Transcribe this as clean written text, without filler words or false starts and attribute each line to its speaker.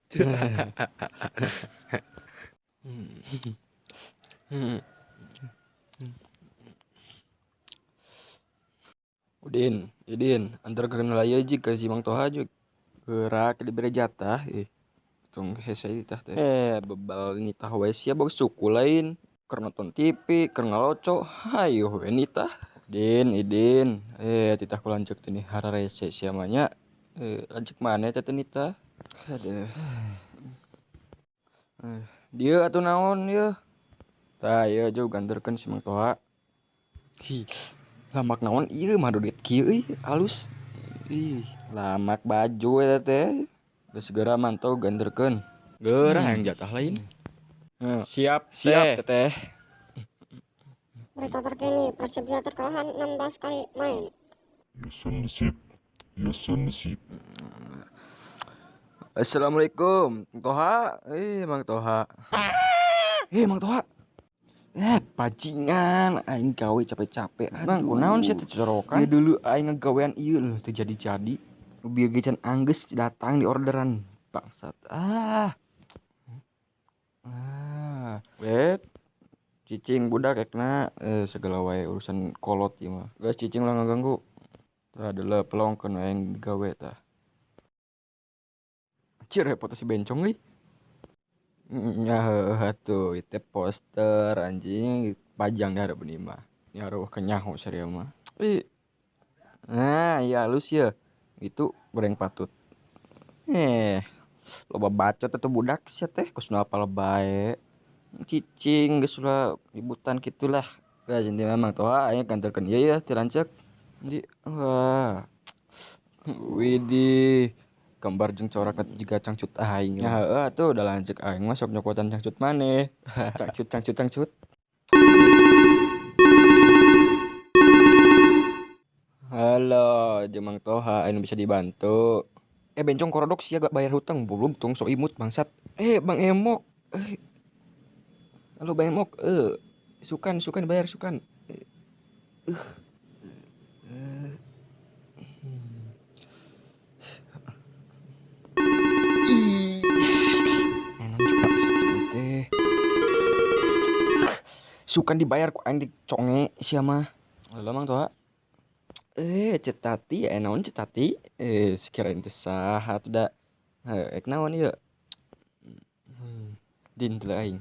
Speaker 1: Udin, Idin, antar ke ieu jig ka si Mang Toha jug. Geura dibere jatah ih. Tong hese tah teh. Bebal nitah we sia boga suku lain. Keur nonton TV, keur ngaloco, hayoh we nitah. Udin, Idin, titah ku lanceuk teh nih hararese sia mah nya. Lanceuk maneh teh nitah. Aduh. Dieu atuh naon ieu? Tah ieu jug anterkeun si Mang Toha. Hi, lamak naon ieu mah duit kieu euy, alus. Ih, lamak baju eta teh. Geus segera mantau ganterkeun. Geura hayang jatah lain.
Speaker 2: Siap,
Speaker 1: Siap teteh.
Speaker 3: Berita terkini, Persija terkalahan 16 kali main.
Speaker 4: Yusun Sip.
Speaker 1: Assalamualaikum, Mang Toha. Mang Toha. Mang Toha. Bajingan, aing gawe capek-capek. Mang, kunaon sia teh corokan? Ieu dulu aing ngagawean ieu leuh teu jadi-jadi. Nu bieu ge can anggeus datang di orderan. Bangsat. Ah. Ah, wet. Cicing budak ekna segala wae urusan kolot ieu mah. Geus cicing ulah ngaganggu. Tah deuleu pelongkeun aing digawe tah. Anjir foto si bencong euy. Nya heueuh atuh ieu teh poster anjing pajang di hareupeun imah. Nya areuh kenyaho saria mah. Ih. Nah, ieu halus ye. Itu goreng patut. Loba bacot atuh budak sia teh kos nu apal bae. Cicing geus ulah ributan kitulah. Geus intina mah Toha aing kanterkeun ieu ya ti lanceuk. Di wah. Widih, gambar jeung corak jiga cangcut aing. Ya heueuh atuh da lanceuk aing mah sok nyokotan cangcut maneh. Cangcut cangcut cangcut. Halo, jeung Mang Toha anu bisa dibantu. Bencong korodok sia gak bayar hutang belum tong sok imut bangsat. Bang Emok. Halo Bang Emok. Sukan sukan bayar sukan. Sukan dibayar ku aing diconge sia mah. Halo Mang Toha. Cetati, naon cetati? Sekirain teh saha atuh da. Ek naon ieu? Din teh aing.